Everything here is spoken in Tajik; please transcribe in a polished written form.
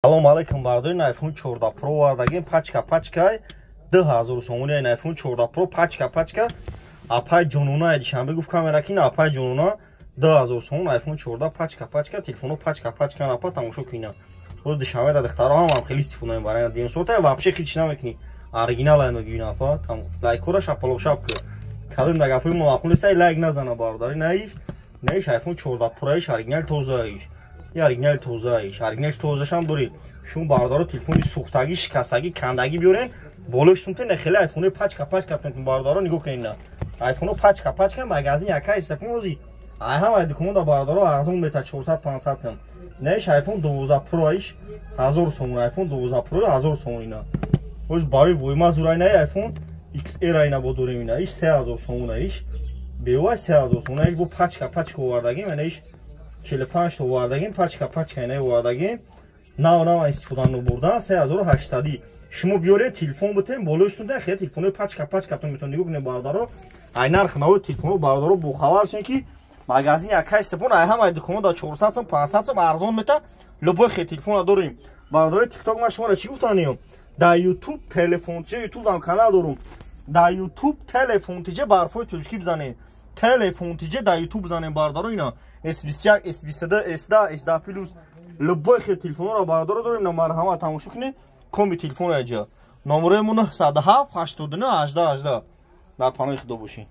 Салом алейкум, бардорин. iPhone 14 Pro овардагим, пачка пачка 2000 сомони. iPhone 14 Pro пачка пачка. Апай ҷонона Душанбе гуфт, камера кин, апай ҷонона, 2000 сомон iPhone 14 пачка пачка. Телефоно пачка пачка, напа, тамошо кина. Боз Душанбе да духтаро ҳам хеле истифода мебаранд. Дим сота вообще хич намекунӣ. Оригинал ай мегӯи, напа. Там лайкора шапалоқ шап ки. Кадом да гапои мо маъқул нест, лайк назана, бародари. Наиш, наиш iPhone 14 Pro иш оригинал тозаиш. И оригинал тозаиш. Оригинал тозашам дорӣ. Шумо, бародаро, телефони сӯхтагӣ, шикастагӣ, кандагӣ биёрен, болои сумте хеле айфони пачка пачка кунед, бародаро, нигоҳ кунед, на. Айфоно пачка пачка, магазин яка истакун ози. Ай ҳама дуконда, бародаро, арзон мета 400 500 сом. Наиш iPhone 12 Pro иш 1000 сом, iPhone 12 Pro 1000 сом ина. Оз барои войма зурай на iPhone XR айна бо дорем ина. Иш 3000 сом иш. Бева 3000 сом иш бо пачка пачка овардагим, ина иш 45 та овардагим, пачка пачка ина овардагим. Нав нав истифода бурдан 3800. Шумо биёред, телефон битем, болои сунда хеле телефонои пачка пачка тон метон. Нигоҳ кунед, бародаро, ай нарх нави телефоно, бародаро, бохабар шен, ки магазин якай сепон ай ҳамаи дуконо да 400 сом, 500 сом арзон мета. Любой хел телефона дорем, бародари. Тикток ман шуморо чӣ гуфтаниям? Дар Ютуб Телефонтиҷа, Ютуб дам канал дорум, дар Ютуб Телефонтиҷа барфои тоҷикӣ бизанед, Телефонтиҷа дар Ютуб бизанед, бародаро. Ина S21, S22, S10, S10 плюс, любой хел телефонро, бародаро, дорем. На, марҳамат, тамошо кунед коми телефон аҷа. Номерои мо 907 89 18 18. Дар паноҳи Худо бошед.